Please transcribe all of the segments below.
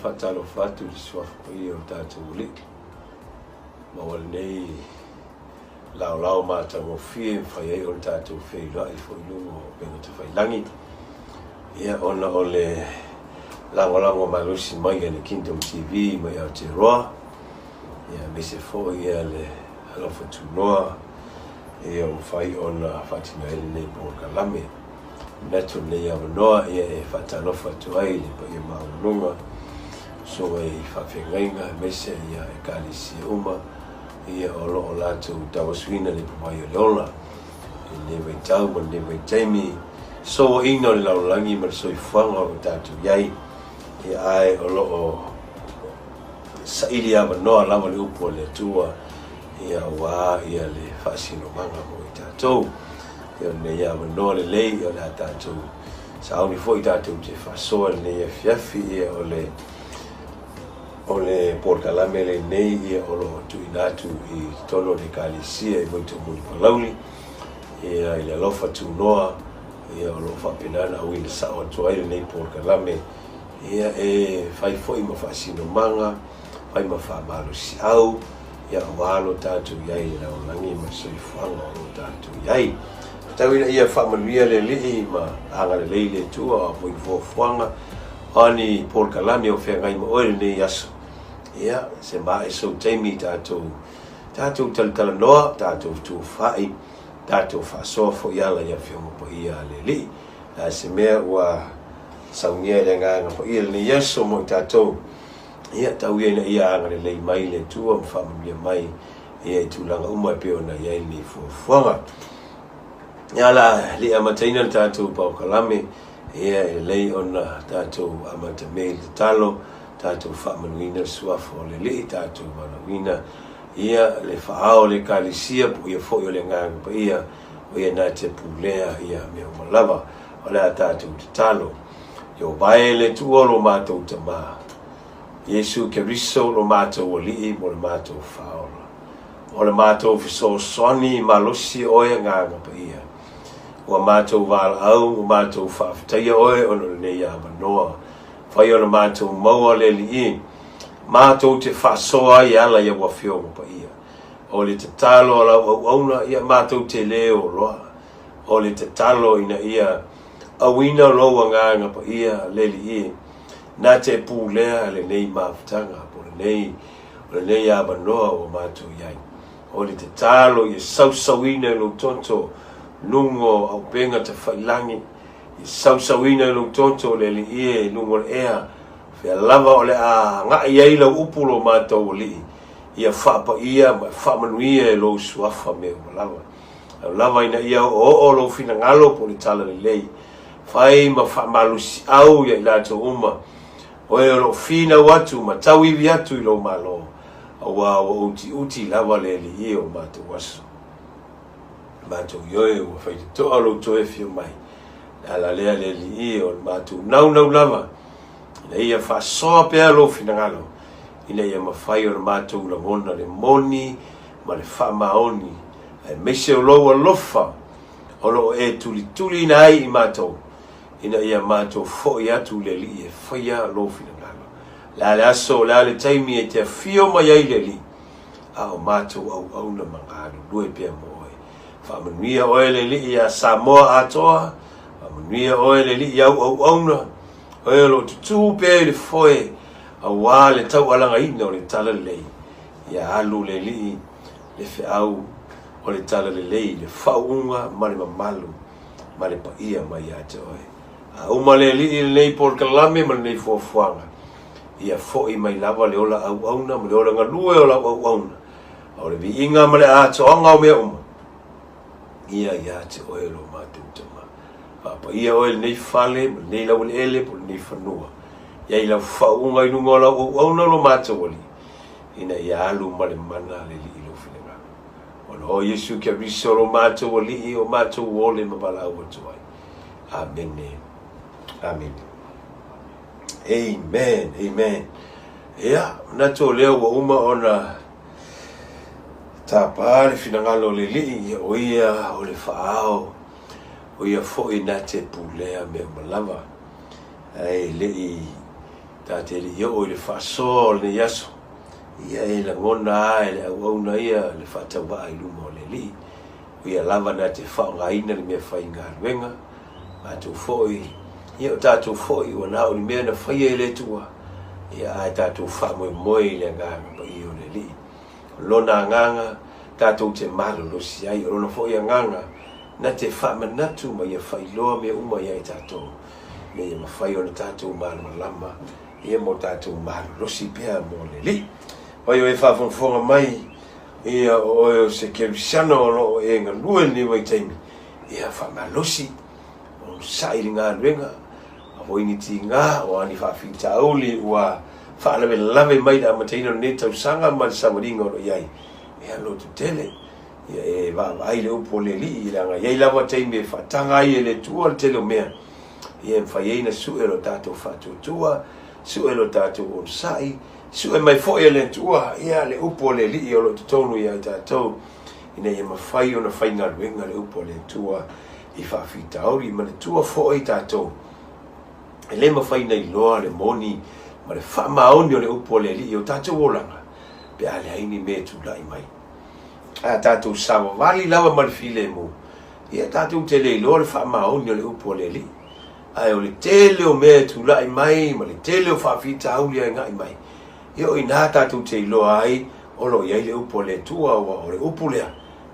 faatalofa atu i le Suafa Paia o le tatou Alii. Maua lenei laolao matagofie e mafai ai ona tatou feiloai foi i luga o upega tafailagi. Ia, ona o le lagolago malosi mai a le Kingdom TV mai Aotearoa, ia, aemaise foi ia le alofa tunoa ia ua mafai ona faatino ai lenei polokalame. Manatu lenei avanoa ia e faatalofa atu ai i le paia maualuga, susuga i faafeagaiga aemaise ia ekalesia uma ia o lo o latou tauasuina le ipuvai o le ola i lenei vaitau ma lenei vaitaimi, souaina o le lalolagi ma le soifuaga o lo o tatou i ai, ia ae o lo o saili avanoa lava le upu a le Atua ia aua ia le faasinomaga mo i tatou. Ia o lenei avanoa lelei ia o le a tatou sauni foi tatou te faasoa i lenei afiafi ia o le o le polokalame lenei ia o lo o tuuina atu i totonu o le Ekalesia i Vaituomuli Palauli ia i le alofa tunoa ia o lo o faapena ona auina sao atu ai lenei polokalame ia e fai foi ma faasinomaga fai ma faamalosiau ia aua lo tatou i ai i le lalolagi ma le soifuaga o lo tatou i ai. Tau ina ia faamanuia le Alii ma agalelei le Atua o a foi ni fuafuaga, o a ni polokalame o feagai ma oe i lenei aso. Ia, se ma e sou taimi tatou, tatou talatalanoa, tatou fetufaai, tatou faasoa foi ala i Afioga Paia a le Alii. Le a se mea ua saunia e le Agaga Paia i lenei aso mo i tatou, ia, tau ia ina ia agalelei mai le Atua ma faamanuia mai ia i tulaga uma e pei ona i ai lenei fuafuaga. Ia la, le i amataina le tatou polokalame, ia e lelei ona tatou amatamea i le tatalo, tatou faamanuina le suafa o le Alii, tatou valaauina ia le faaao o le Ekalesia, po o ia foi o le Agaga Paia, o ia na te pulea ia mea uma lava. O le a tatou tatalo. Ieova e le Atua lo matou Tama, Iesu Keriso lo matou Alii mo le matou Faaola. O le matou fesoasoani malosi oe Agaga Paia. Ua matou valaau, ua matou faafetaia oe ona o lenei avanoa. Fai ona matou maua le Alii, matou te faasoa ai e ala i au Afioga Paia. O le tatalo a lau auauna, ia matou te le oloa. O le tatalo ina ia auina lou Agaga Paia, le Alii, na te pulea lenei mafutaga po o lenei, o lenei avanoa ua matou i ai. O le tatalo ia sausauina i lou toto luga o auupega tafailagi, ia sausauina i lou toto le Alii e i luga o le ea, fea lava o le a agai ai lau upu lo matou Alii, ia faapaia ma faamanuia e lou suafa mea uma lava. Lau lava ina ia oooo lou finagalo po o le talalelei, fai ma faamalosiau ia i latou uma, o e o lo o finau atu ma tauivi atu i lou Malo, aua ua utiuti lava le Alii o matou aso. Matou ioe ua faitotoa lou toe afio mai, le ala lea le Alii o le matou naunau lava, ina ia faasoa pea lou finagalo, ina ia mafai ona matou lagona le moni ma le faamaoni, aemaise o lou alofa o lo o e tulituliina ai i matou, ina ia matou foi atu i le Alii e faia lou finagalo. O le a le aso, o le a le taimi e te afio mai ai le Alii, a o matou auauna ma galulue pea mo oe. Faamanuia oe le Alii iā Samoa atoa, faamanuia oe le Alii i au auauna, oe o lo o tutū pea i le foe aua le taualagaina o le talalelei. Ia alu le Alii le feau o le talalelei, le faauuga ma le mamalu ma le paia mai ia te oe. A uma le Alii i lenei polokalame ma lenei fuafuaga, ia foi mai lava le ola auauna ma le ola galue o lau auauna, a o le viiga ma le atoaga o mea uma, ia ia te oe lo matou Tama. Faapaia oe i lenei fale ma lenei laueleele po o lenei fanua. Ia i lau faauuga i luga o lau auauna lo matou Alii, ina ia alu ma le mana le Alii i lou finagalo. Ona o Iesu Keriso lo matou Alii o matou ole ma valaau atu ai. Amene. Amene. Amen. Amen. Ia, manatu o lea ua uma ona tapa le finagalo o le Alii, ia o ia o le faaao, o ia foi na te pulea mea uma lava. Ae le i. Ta te le i oo i le faasoa o lenei aso, ia e lagona lava e le auauna ia le faatauvaa i luma o le Alii. O ia lava na te faaaogaina le mea faigaluega, matou foi, ia o tatou foi ua na o ni mea na faia e le Atua, ia ae tatou faamoemoe i le Agaga Paia o le Alii. O Lona Agaga tatou te malolosi ai, o Lona foi Agaga na te faamanatu ma ia faailoa mea uma ia i tatou, ina ia mafai ona tatou malamalama ia ma o tatou malolosi pea mo le Alii. Oi oe faafogafoga mai, ia o oe o se Kerisiano o lo o e galue i lenei vaitaimi, ia faamalosi, onosai i le galuega, a foi ni tiga, o a ni faafitauli ua faalavelave mai i le amataina o lenei tausaga ma le savaliga o lo o i ai, ia lototele, ia e vaavaai i le upu a le Alii, leaga e i ai lava taimi e faataga ai e le Atua le tele o mea, ia e mafai ai ona sue lo tatou faatuatua, sue lo tatou onosai, sue mai foi e le Atua, ia le upu a le Alii o lo o i totonu ia i tatou, ina ia mafai ona faigaluega le upu a le Atua i faafitauli. Manatua foi tatou, e le mafai ona iloa le moni ma le faamaoni o le upu a le Alii o tatou olaga, pe a leai ni mea e tulai mai. A tatou savavali lava ma le filemu, ia tatou te le iloa le faamaoni o le upu a le Alii. Ae o le tele o mea e tulai mai ma le tele o faafitauli e agai mai, ia o i ina tatou te iloa ai o lo o i ai le upu a le Atua, aua o le upu lea,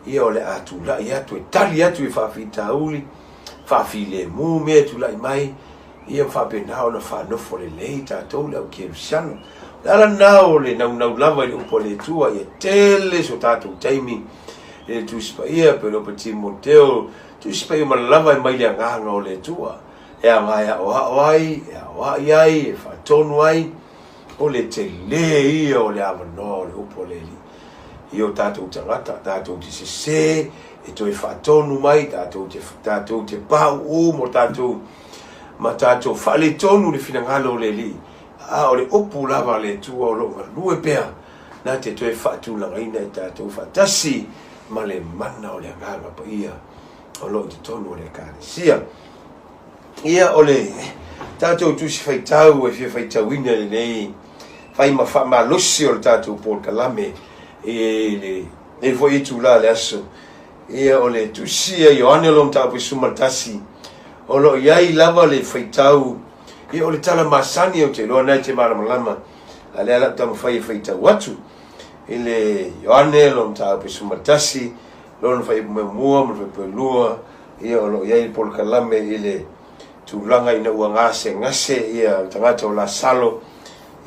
ia o le a tulai atu e tali atu i faafitauli, faafilemu mea e tulai mai, ia ma faapena ona faanofo lelei tatou le au kerisiano. O le ala lena o le naunau lava i le upu a le Atua, ia tele so tatou taimi i le Tusi Paia, pei o le Opa Timoteo, Tusi Paia uma lava e mai le agaga o le Atua, e aoga e aoao ai, e aoai ai, e faatonu ai, o le tele ia o le avanoa o le upu a le Alii i o tatou tagata, tatou te sese e toe faatonu mai, tatou te, tatou te pauu mo tatou, ma tatou faaletonu le finagalo o le Alii, a o le upu lava a le Atua o lo o galue pea, na te toe faatulagaina e tatou faatasi ma le mana o le Agaga Paia o lo o i totonu o le Ekalesia. Ia, o le tatou tusi faitau e fia faitauina i lenei fai ma faamalosi o le tatou polokalame i lenei foi itula o le aso. Ia, o le tusi a Ioane o lo mataupu 11, o lo o i ai lava le faitau, ia o le tala masani ou te iloa na e te malamalama, a lea la ou taumafai e faitau atu i le Ioane lo mataupu 11, lona fuaiupu muamua ma le fuaiupu lua, Ia, o lo o i ai le polokalame i le tulaga ina ua gasegase ia le tagata o Lasalo,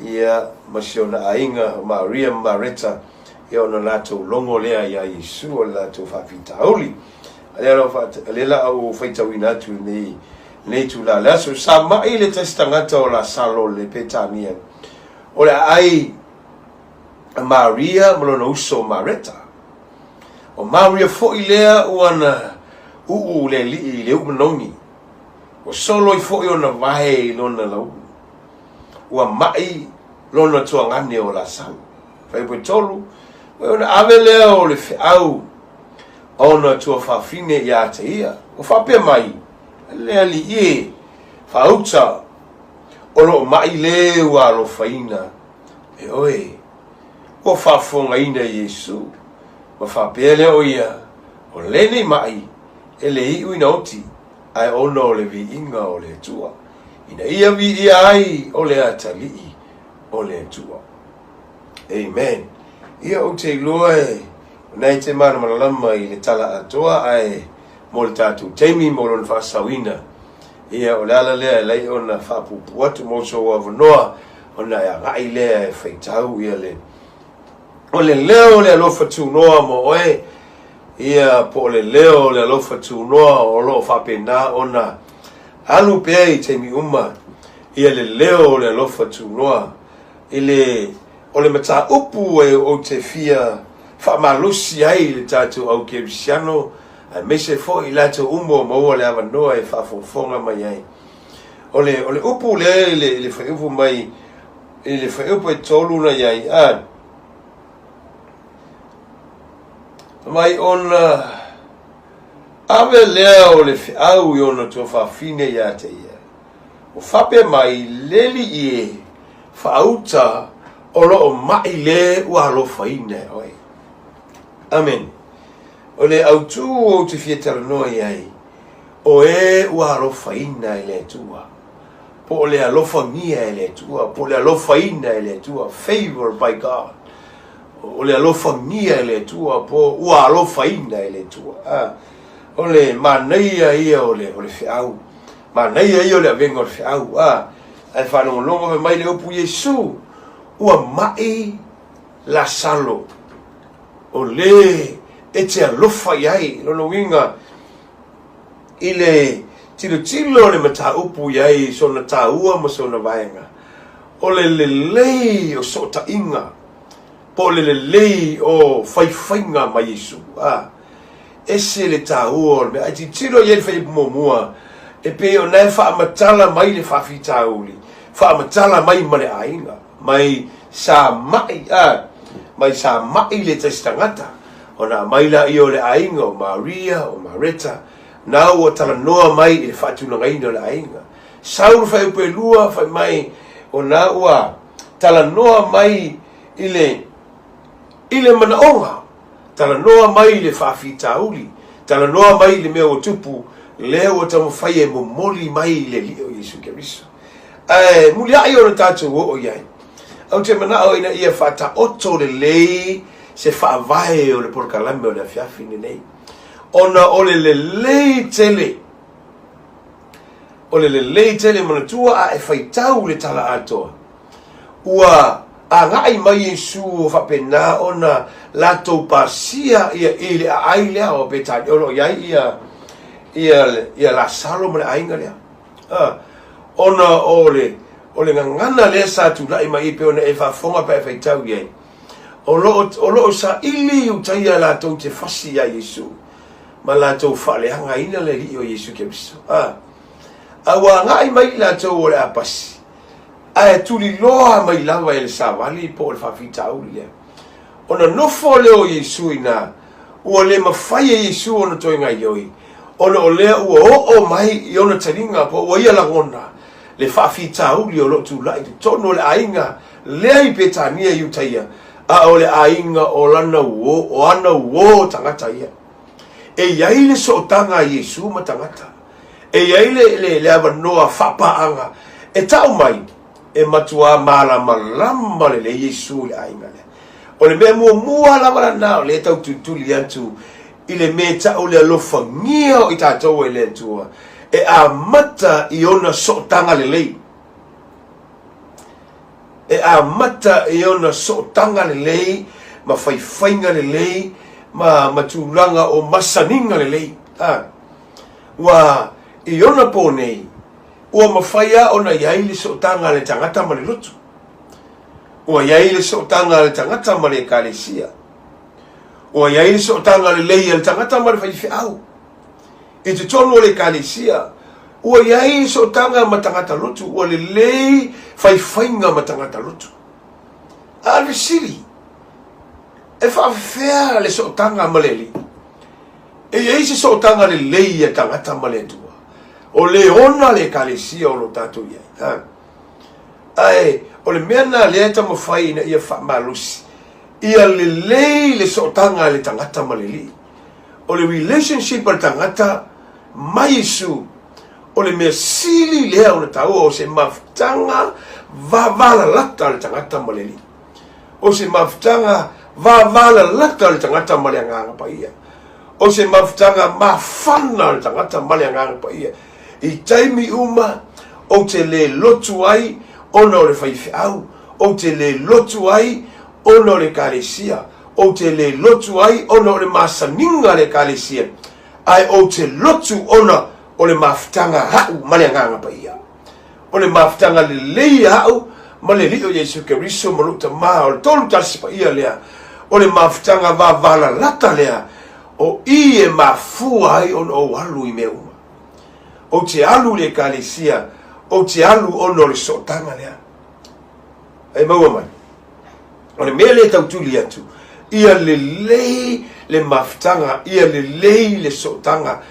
ia, ma si ona aiga, o Maria ma Mareta, ia ona latou logo lea iā Iesu o le latou faafitauli. A lea la, a lea la ou faitauina atu i lenei, lenei itula o le aso. Sa mai le tasi tagata o Lasalo le Petania, o le aai a Maria ma lona uso o Mareta. O Maria foi lea ua na uu le alii i le uu manogi, ua soloi foi ona vae i lona laulu. Ua mai lona tuagane o Lasalo. Fuaiupu e 3, Ua ona ave lea o le feau a ona tuafafine ia te ia, ua faapea mai, Le alii e, faauta, o lo o mai le ua alofaina e oe. Ua faafofogaina e Iesu, ma faapea lea o ia, O lenei maʻi e le iʻu ina oti, ae ona o le viiga o le Atua, ina ia viia ai o le atalii o le Atua. Amen. Ia ou te iloa e na e te malamalama i le tala atoa, ae mo le tatou taimi mo lona faasaoina, Ia, o le ala lea e alai ona faapuupuu atu mo sou avanoa, ona e agai lea e faitau ia le o le leo o le alofa tunoa mo oe, ia, po o le leo o le alofa tunoa o lo o faapena ona alu pea i taimi uma, ia le leo o le alofa tunoa i le o le mataupu e ou te fia faamalosi ai i le tatou au kerisiano, aemaise foi i latou uma ua maua le avanoa e faafogafoga mai ai. O le, o le upu lea i le, i le fuaiupu mai, i le fuaiupu e 3 na i ai, a, mai ona ave lea o le feau i ona tuafafine ia te ia, ua faapea mai, Le alii e, Faauta o lo o maʻi le ua alofaina e oe. Amene. O le autū ou te fia talanoa i ai, o e ua alofaina e le Atua, po o le alofagia e le Atua, po o le alofaina e le Atua, favor by God. O le alofagia e le Atua, po ua alofaina e le Atua. Ah, o le manaia ia o le, o le feau. Manaia ia o le avega o le feau. Ah, ae faalogologo fai mai le upu Iesu, ua maʻi Lasalo, o le e te alofa i ai. Lona uiga, i le tilotilo o le mataupu i ai i sona taua ma sona vaega, o le lelei o sootaiga, po o le lelei o faifaiga ma Iesu. A, ese le taua o le mea. Ae tilotilo i ai le fuaiupu muamua, e pei ona e faamatala mai le faafitauli, faamatala mai ma le aiga. Mai sa maʻi, a, mai sa maʻi le tasi tagata, ona aumai laia o le aiga o Maria, o Mareta, na ua talanoa mai i le faatulagaina o le aiga. Sau le fuaiupu e lua, fai mai, ona ua talanoa mai i le, i le manaoga, talanoa mai i le faafitauli, talanoa mai i le mea ua tupu, lea ua taumafai e momoli mai i le Alii o Iesu Keriso. Ae muliai ona tatou oo i ai. Ou te manao ina ia faataoto lelei se faavae o le polokalame o le afiafi lenei, ona o le lelei tele, o le lelei tele manatua a e faitau le tala atoa, ua agai mai Iesu ua faapena ona latou pasia ia i le aai lea o Petania o lo o i ai ia ia ia Lasalo ma le aiga lea. A, ona o le, o le gagana lea sa tulai mai i pei ona e faafofoga pe a e faitau i ai, o lo o, o lo o saili Iutaia latou te fasi iā Iesu ma latou faaleagaina le Alii o Iesu Keriso. A, a ua agai mai i latou o le a pasi, ae tuliloa mai lava e le savali po o le faafitauli lea. Ona nofo lea o Iesu i ina, ua le mafai e Iesu ona toe gaioi, ona o lea ua oo mai i ona taliga po ua ia lagona le faafitauli o lo o tulai i totonu o le aiga lea i Petania i Iutaia, a o le aiga o lana uo, o ana uo tagata ia. E i ai le sootaga a Iesu ma tagata. E i ai le, le, le avanoa faapaaga e tau mai, e matuā malamalama lelei Iesu i le aiga lea. O le mea muamua lava lena o lea e tau tulituli atu i le mea e tau le alofagia o i tatou e le Atua, e amata i ona sootaga lelei. E amata i ona sootaga lelei ma faifaiga lelei ma, ma tulaga o masaniga lelei. A, ua i ona pō nei, ua mafai lava ona i ai le sootaga a le tagata ma le lotu. Ua i ai le sootaga a le tagata ma le ekalesia. Ua i ai le sootaga lelei a le tagata ma le faifeau. I totonu o le ekalesia, ua i ai le sootaga ma tagata lotu, ua lelei faifaiga ma tagata lotu. A o le fesili, e faafefea le sootaga ma le Alii? E i ai se sootaga lelei a tagata ma le Atua? O le ona le ekalesia o lo tatou i ai. Ha? Ae o le mea lena lea e taumafai ina ia faamalosi, ia lelei le sootaga a le tagata ma le Alii. O le relationship a le tagata ma Iesu, o le mea sili lea ona taua, o se mafutaga vavalalata a le tagata ma le Alii. O se mafutaga vavalalata a le tagata ma le Agaga Paia. O se mafutaga mafana a le tagata ma le Agaga Paia. I taimi uma ou te lē lotu ai ona o le faifeau, ou te lē lotu ai ona o le Ekalesia, ou te lē lotu ai ona o le masaniga a le Ekalesia, ae ou te lotu ona o le mafutaga a a'u ma le Agaga Paia. O le mafutaga lelei a a'u ma le Alii o Iesu Keriso ma lou Tamā, o le Tolu Tasi Paia lea, o le mafutaga vavalalata lea, o i e mafua ai ona ou alu i mea uma. Ou te alu i le Ekalesia, ou te alu ona o le sootaga lea. Ai maua mai. O le mea lea e tau tuli atu, ia lelei le mafutaga, ia lelei le sootaga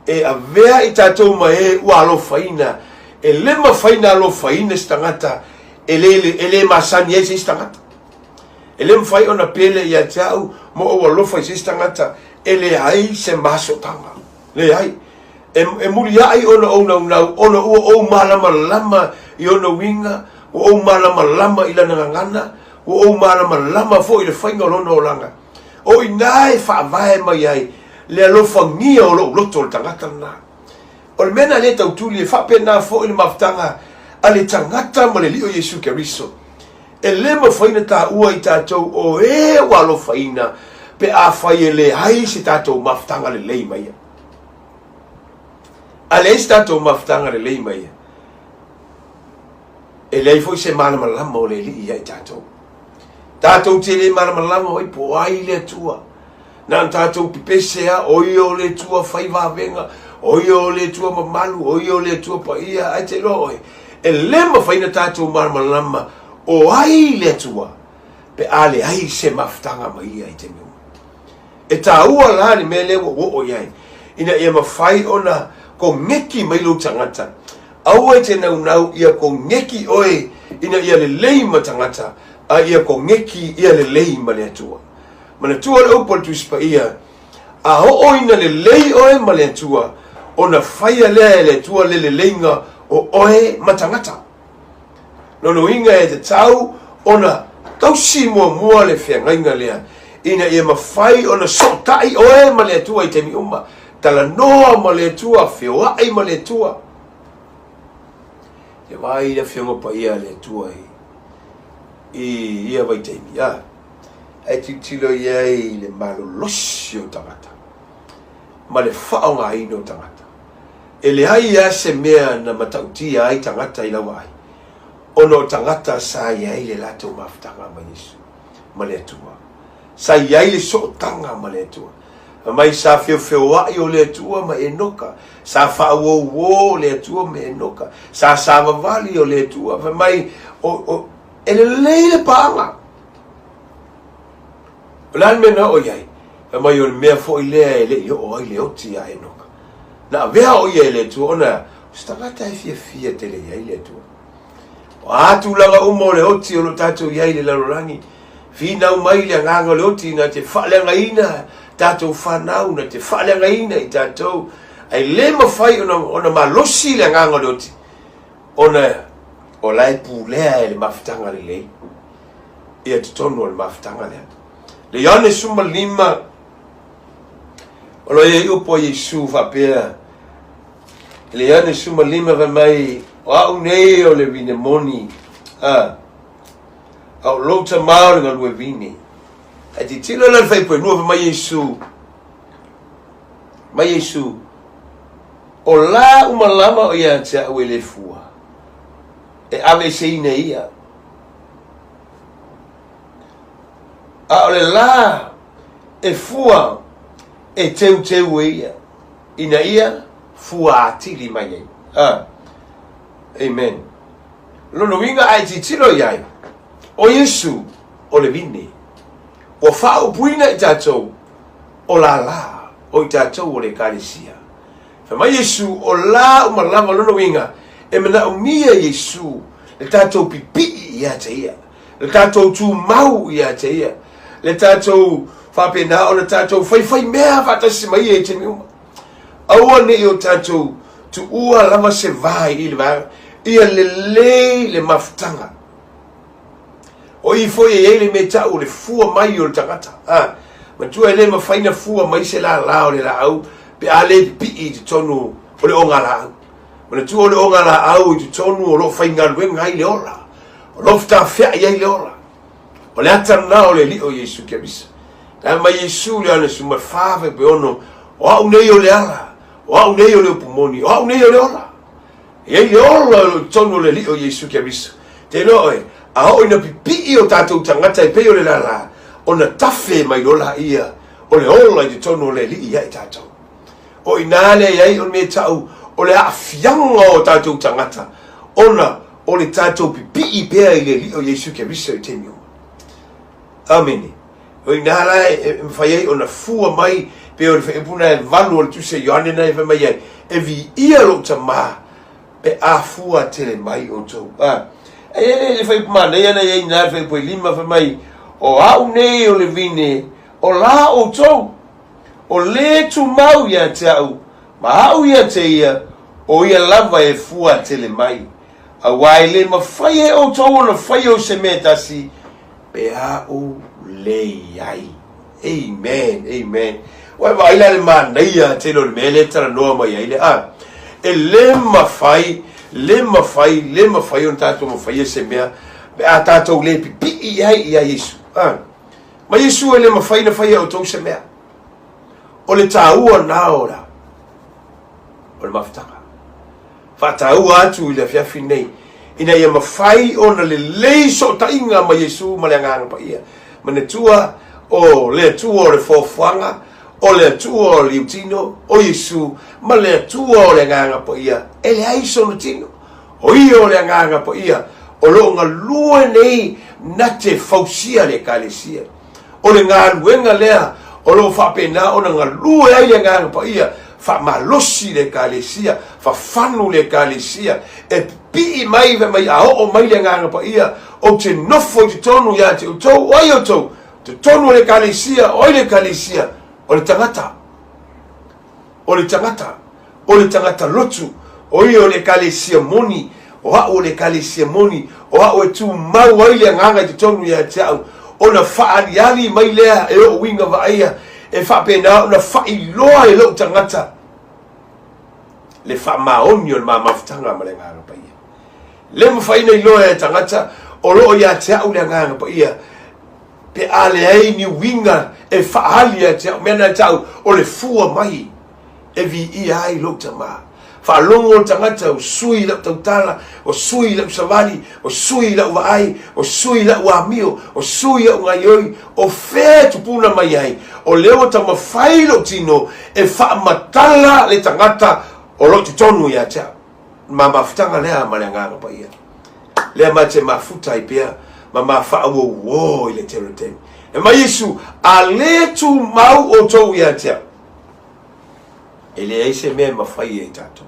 e avea i tatou ma e ua alofaina. E le mafai ona alofaina se tagata. e le, e le masani ai se isi tagata. E le mafai ona pele ia te au ma ou alofa i se isi tagata e leai se masotaga. Leai. E, e muliai ona ou naunau, ona ua ou malamalama i ona uiga, ua ou malamalama i lana gagana, ua ou malamalama foi i le faiga o lona olaga. O i ina e faavae mai ai le alofagia o lou loto o le tagata lena. O le mea lena lea e tau tuli, e faapena foi le mafutaga a le tagata ma le Alii o Iesu Keriso. E le mafai ona taua i tatou o e ua alofaina pe afai e leai se tatou mafutaga lelei ma ia. A leai se tatou mafutaga lelei ma ia, e leai foi se malamalama o le Alii ia i tatou. Tatou te le malamalama ai po o ai le Atua. Na ona tatou pepese lava, o ia o le Atua fai vavega, o ia o le Atua mamalu, o ia o le Atua paia, ae te iloa oe, e le mafai ona tatou malamalama o ai le Atua pe a leai se mafutaga ma ia i taimi uma. E taua la le mea lea ua ou oo i ai, ina ia mafai ona koneki mai lou tagata. Aua e te naunau ia koneki oe ina ia lelei ma tagata, a ia koneki ia lelei ma le Atua. Manatua le upu a le Tusi Paia, A oo ina lelei oe ma le Atua, ona faia lea e le Atua le leleiga o oe ma tagata. Lona uiga e tatau ona tausi muamua le feagaiga lea, ina ia mafai ona sootai oe ma le Atua i taimi uma, talanoa ma le Atua, feoai ma le Atua. Te vaai i le Afioga Paia a le Atua i ia vaitaimi, a. Ae tilotilo i ai i le malolosi o tagata ma le faaaogaina o tagata. E leai lava se mea na matautia ai tagata i lau vaai, ona o tagata sa i ai le latou mafutaga ma Iesu, ma le Atua. Sa i ai le sootaga ma le Atua. Fai mai sa feofeoai o le Atua ma Enoka, sa faauouo le Atua ma Enoka, sa savavali o le Atua. Fai mai, o, o, e lelei le paaga. O le a le mea na oo i ai? Fai mai o le mea foi lea e le i oo ai le oti iā Enoka. Na avea o ia e le Atua ona o se tagata e fiafia tele i ai le Atua. O a tulaga uma o le oti o lo o tatou i ai i le lalolagi, finau mai le agaga o le oti na te faaleagaina tatou fanau, na te faaleagaina i tatou, ae le mafai ona, ona malosi le agaga o le oti, ona o la e pulea e le mafutaga lelei ia totonu o le mafutaga lea. Le Ioane 15, o lo o i ai upu a Iesu faapea, le Ioane 15 fai mai, o au nei o le vine moni, a, a o lou tamā o le galue vine. Ae tilotilo la le faaipoenua fai mai Iesu, mai Iesu, o la uma lava o ia te au e le fua, e aveeseina e ia. A o le lā e fua e teuteu e ia, ina ia fua atili mai ai. Ah. Amen. Lona uiga a e tilotilo i ai, o Iesu o le vine. Ua faaupuina i tatou o lālā, o i tatou o le Ekalesia. Fai mai Iesu, o la uma lava lona uiga, e manaomia Iesu le tatou pipii ia te ia, le tatou tumau ia te ia, le tatou faapena ona tatou faifaimea faatasi ma ia i taimi uma. Aua ne i o tatou tuua lava se va i le vaega, ia lelei le mafutaga. O i foi e i ai le mea tau o le fua mai o le tagata. A, matua e le mafai na fua mai se lālā o le laau pe a le pipii i totonu o le ogalaau. Manatua o le ogalaau i totonu o lo o faigaluega ai le ola, o lo o fetafeai ai le ola. O le ata lena o le Alii o Iesu Keriso. Na mai Iesu le ana suma fa fai pe ono, o au nei o le ala, o au nei o le upu moni, o au nei o le ola. E i ai le ola o lo o i totonu o le Alii o Iesu Keriso. Te iloa oe, a oo ina pipii o tatou tagata e pei o le lālā, ona tafe mai loa laia o le ola i totonu o le Alii ia i tatou. O i inā lea i ai o le mea tau o le aafiaga o tatou tagata, ona o le tatou pipii pea i le Alii o Iesu Keriso i taimi uma. Amene. O i inā la e mafai ai ona fua mai pei o le fuaiupu na e valu o le Tusi a Ioane na e fai mai ai, e viia lou Tamā pe a fua tele mai outou. A. E i ai le fuaiupu manaia na i ai i ina le fuaiupu e 5 fai mai, O au nei o le vine, o la outou, o lē tumau ia te au, ma au ia te ia, o ia lava e fua tele mai. Auā e le mafai e outou ona faia o se mea e tasi, pe a ou le i ai. Amen, amen. Ua e vaai la le manaia tele o le mea lea e talanoa mai ai le a. E le mafai, le mafai, le mafai ona tatou mafaia se mea pe a tatou le pipii i ai ia Iesu. A. Ma Iesu e le mafai na faia outou se mea. O le taua na o la o le mafutaga. Faataua atu i le afiafi nei, ina ia mafai ona lelei sootaiga ma Iesu ma le Agaga Paia. Manatua, o le Atua o le foafoaga, o le Atua o le liutino, o Iesu, ma le Atua o le Agaga Paia, e leai sona tino. O ia o le Agaga Paia, o lo o galue nei na te fausia le Ekalesia. O le galuega lea o lo o faapena ona galue ai le Agaga Paia, faamalosi le Ekalesia, fafanu le Ekalesia, e pipii mai fai mai a oo mai le Agaga Paia, ou te nofo i totonu ia te outou, o ai outou? Totonu o le Ekalesia, o ai le Ekalesia? O le tagata. O le tagata, o le tagata lotu, o ia o le Ekalesia moni, o au o le Ekalesia moni, o au e tumau ai le Agaga i totonu ia te au, ona faaaliali mai lea e o'u uiga vaaia, e faapena ona faailoa e lou tagata le faamaoni o le ma mafutaga ma le Agaga Paia. Le mafai ona iloa e tagata o lo o ia te au le Agaga Paia, pe a leai ni uiga e faaali ia te au, mea na e tau o le fua mai e viia ai lou Tama. Faalogo le tagata ua sui lau tautala, ua sui lau savali, ua sui lau vaai, ua sui lau amio, ua sui au gaioi, o fea e tupuna mai ai, o lea ua taumafai lou tino e faamatala le tagata o lo o totonu ia te au. Ma mafutaga lea ma le Agaga Paia. Lea ma te mafuta ai pea ma ma faauouo i le tele o taimi. E mai Iesu, a le tumau outou ia te au, e leai se mea e mafai e tatou.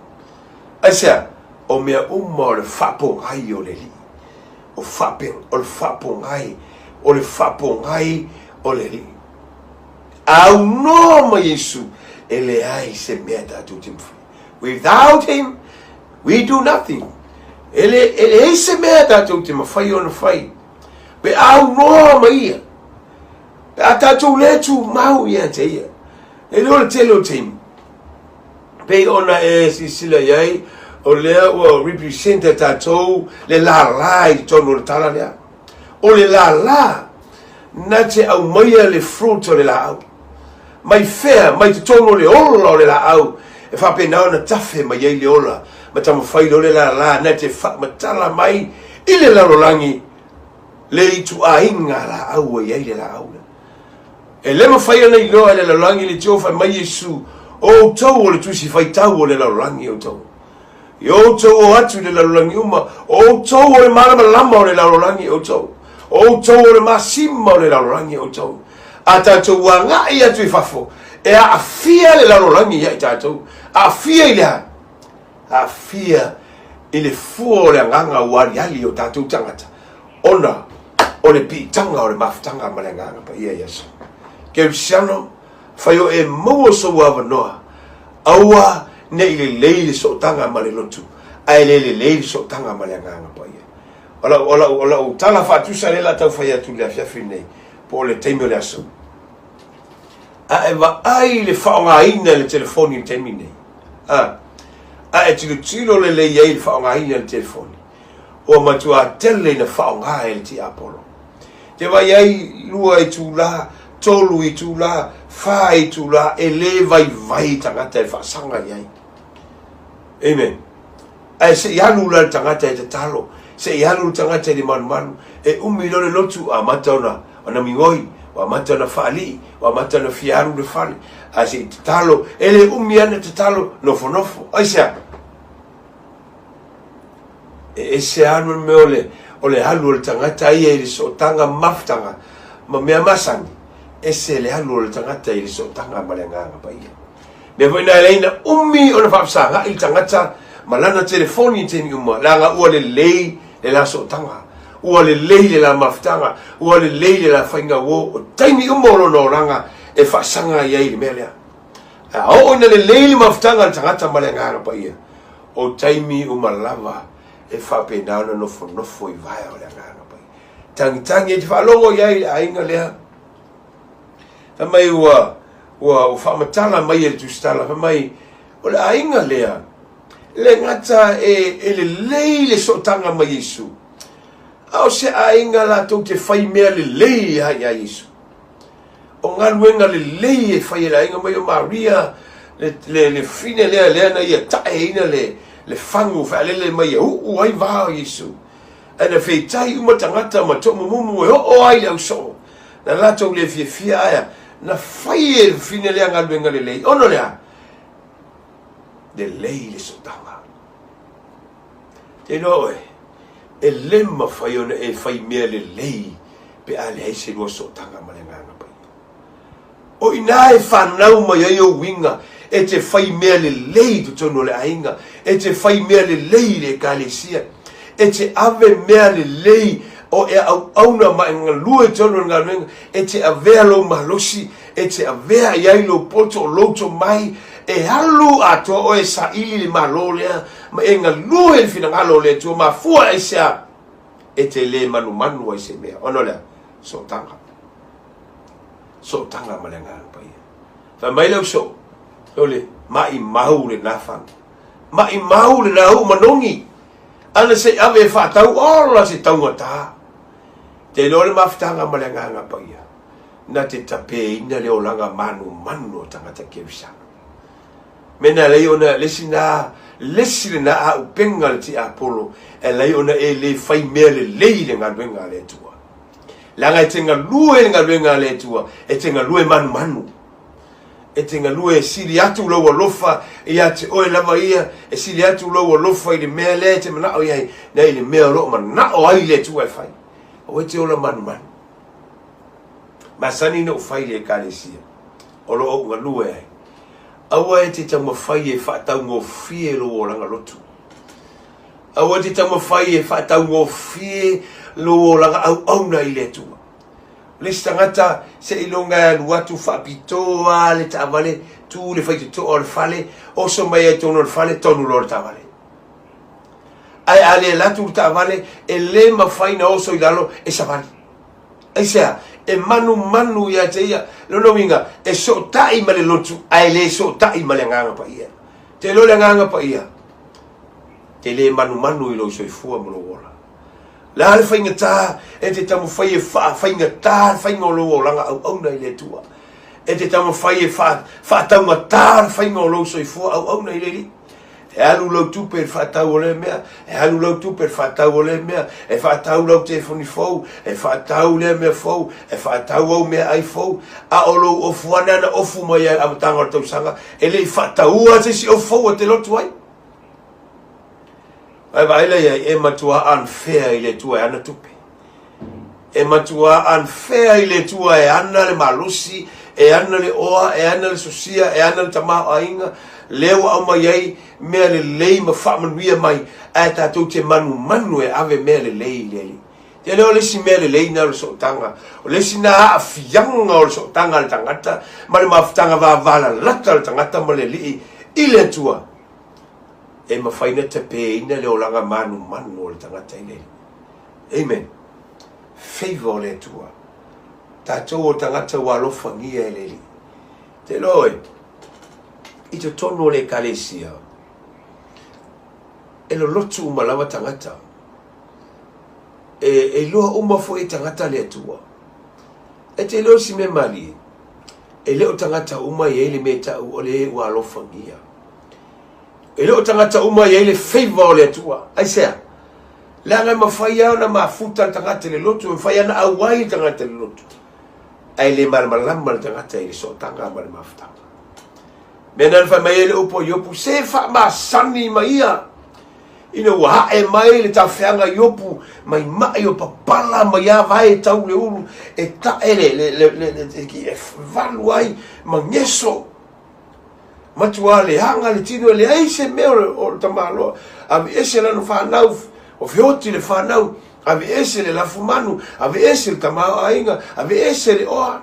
Aisea? O mea uma o le faapogai o le Alii. O faape, o le faapogai, o le faapogai o le Alii. Aunoa ma Iesu, e leai se mea tatou te mafai. Without him, we do nothing. E le, e leai se mea tatou te mafai ona fai. Pe aunoa ma ia. Pe a tatou le tumau ia te ia. E le o le tele o taimi. Pei ona e silasila i ai, o lea ua represent e tatou le lālā i totonu o le tala lea. O le lālā, na te aumaia le fruit o le laau. Mai fea, mai totonu o le ola o le laau, e faapena ona tafe mai ai le ola, ma taumafai loa le lālā na te faamatala mai i le lalolagi le ituaiga laau ua i ai le laau lea. E le mafai ona iloa e le lalolagi le tio fai mai Iesu, o outou o le tusi faitau o le lalolagi outou. I outou o atu i le lalolagi uma, o outou o le malamalama o le lalolagi outou. O outou o le masima o le lalolagi outou. A tatou agai atu i fafo, e aafia le lalolagi ia i tatou. Aafia i le a? Aafia i le fua o le agaga ua aliali o tatou tagata, ona o le piitaga o le mafutaga ma le Agaga Paia i aso. Kerisiano, fai o e maua sou avanoa, aua ne i lelei le sootaga ma le lotu, ae le lelei le sootaga ma le Agaga Paia. O lau, o lau, o lau tala faatusa lea la tau fai atu i le afiafi nei, po o le taimi o le aso. A e vaai i le faaaogaina e le telefoni i le taimi nei, a, a e tilotilo lelei ai i le faaaogaina e le telefoni, ua matuā tele ina faaaoga e le tiapolo. Te vaai ai 2 itulā, 3 itulā, 4 itulā e le vaivai tagata e faasaga i ai. Amen. Ae se i alu la le tagata e tatalo, se i alu le tagata i le malumalu, e umi loa le lotu, ua amata ona, ona migoi, ua amata ona faalii, ua amata ona fia alu le fale. Ae se i tatalo, e le umi ana tatalo, nofonofo. Aisea? E ese alu le mea o le, o le alu o le tagata ia i le sootaga mafutaga ma mea masani, ese le alu o le tagata i le sootaga ma le Agaga Paia. Mea foi na e leai na umi ona faafesagai le tagata ma lana telefoni i taimi uma, leaga ua lelei Le la sootaga, ua lelei le la mafutaga, ua lelei le la faiga uo, o taimi uma o lona olaga e faasaga ai ai i le mea lea. Ae a oo ina lelei le mafutaga a le tagata ma le Agaga Paia, o taimi uma lava e faapena ona nofonofo i vaea o le Agaga Paia. Tagitagi e te faalogo i ai i le aiga lea, fai mai ua, ua faamatala mai e le tusitala, fai mai, o le aiga lea, le gata e, e lelei le sootaga ma Iesu, a o se aiga latou te fai mea lelei lava iā Iesu. O galuega lelei e fai e le aiga mai o Maria, le, le, le fine lea, lea na ia taeina le, le fagu fealele mai e uu ai vā o Iesu. Ae na feitai uma tagata ma toomumumu e oo ai le ausoo. Na latou le fiafia aea, na fai e le fine lea galuega lelei. Ona o le a? Lelei le sootaga. Te iloa oe, e le mafai ona e fai mea lelei pe a leai se lua sootaga ma le Agaga Paia. O i ina e fanau mai ai ou uiga e te fai mea lelei i totonu o le aiga, e te fai mea lelei i le ekalesia, e te ave mea lelei o e auauna ma e galue i totonu o le galuega, e te avea lou malosi, e te avea i ai lou poto o lou tomai, e alu atoa oe e saili le Malo lea ma e galue i le finagalo o le Atua. Mafua aisea e te le manumanu ai se mea? Ona o le a? Sootaga. Sootaga ma le Agaga Paia. Fai mai le ausoo, o le maimau lena fagu. Maimau lena uu manogi. Ana se i ave e faatau, ola se taugata. Te iloa le mafutaga ma le Agaga Paia, na te tapeina le olaga manumanu o tagata Kerisano. Mea na alai ona le isi na, le isi lena auupega a le tiapolo, e alai ona e le fai mea lelei i le galuega a le Atua. Leaga e te galue i le galuega a le Atua, e te galue manumanu. E te galue e sili atu lou alofa ia te oe lava ia, e sili atu lou alofa i le mea lea e te manao i ai, nei i le mea o lo o manao ai le Atua e fai. Aua e te ola manumanu. Masani na ou fai i le Ekalesia o lo o ou galue ai. Aua e te taumafai e faataugofie lou olaga lotu. Aua e te taumafai e faataugofie lou olaga auauna i le Atua. O le isi tagata, seiloga e alu atu faapitoa le taavale, tu le faitotoa o le fale, oso mai ai totonu o le fale, tonu loa le taavale. Ae a le alu atu le taavale, e le mafai na oso i lalo e savali. Aisea? E manumanu ia te ia. Lona uiga, e sootai ma le lotu, ae le sootai ma le Agaga Paia. Te iloa le Agaga Paia, te le manumanu i lou soifua ma lou ola. Le a le faigata e te taumafai e faafaigata le faiga o lou olaga auauna i le Atua. E te taumafai e faataugata le faiga o lou soifua auauna i le Alii. E alu lau tupe i le faatau o lea mea, e alu lau tupe i le faatau o lea mea, e faatau lau telefoni fou, e faatau lea mea fou, e faatau au meaai fou, a o lou ofu lava na ofu mai lava i le amataga o le tausaga, e le i faataua se isi ofu fou e te lotu ai. Ae vaai la i ai, e matua unfair i le Atua e ana tupe. E matua unfair i le Atua e ana le malosi, e ana le oa, e ana le sosia, e ana le tamaoaiga, lea ua aumai ai mea lelei ma faamanuia mai, ae tatou te manumanu e ave mea lelei i le Alii. Te lea o le isi mea lelei na o le sootaga, o le isi na aafiaga o le sootaga a le tagata ma le mafutaga vavalalata a le tagata ma le Alii i le Atua, e mafai na tapeina le olaga manumanu o le tagata i le Alii. Amen. Favor o le Atua. Tatou o tagata ua alofagia e le Alii. Te iloa oe, i totonu o le Ekalesia, e lolotu uma lava tagata. E, e iloa uma foi e tagata le Atua. E te iloa si mea malie, e le o tagata uma e i ai le mea e tau o le e ua alofagia. E le o tagata uma e i ai le favor o le Atua. Aisea? Leaga e mafai lava ona mafuta le tagata i le lotu, e mafai lava ona auai le tagata i le lotu, ae le malamalama le tagata i le sootaga ma le mafutaga. Mea na fai mai ai le upu a Iopu, se faamasani ma ia, ina ua ae mai le tafeaga Iopu, mai mai o papala mai a vae tau le ulu, e tae le, le, le, le, le, le, e valu ai ma geso. Matua leaga le tino, e leai se mea o le tamaloa. Aveese lana fanau, Ua feoti le fanau, aveese le lafumanu, aveese le tamaoaiga, aveese le oa.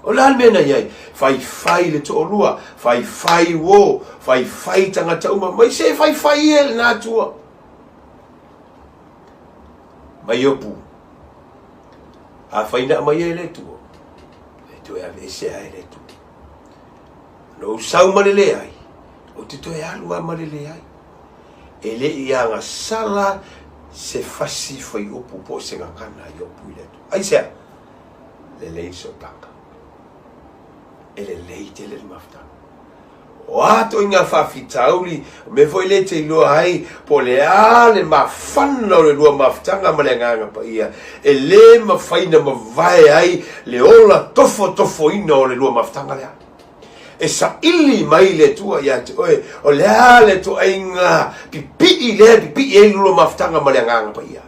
O le a le mea na i ai? Faifai le toalua, faifai uo, faifai tagata uma, mai se faifai ia i lena atua. Mai Iopu, afai na aumaia e le Atua, e toe aveesea ai e le Atua. Na ou sau ma le leai, ou te toe alu lava ma le leai. E le i agasala se fasi fuaiupu po o se gagana a Iopu i le Atua. Aisea? Lelei le sootaga. E lelei tele le mafutaga. O a ituaiga faafitauli, o mea foi lea e te iloa ai po o le a le mafana o le lua mafutaga ma le Agaga Paia, e le mafai ona mavae ai le ola tofotofoina o le lua mafutaga lea. E saili mai le Atua ia te oe, o le a le ituaiga pipii lea e pipii ai le lua mafutaga ma le Agaga Paia.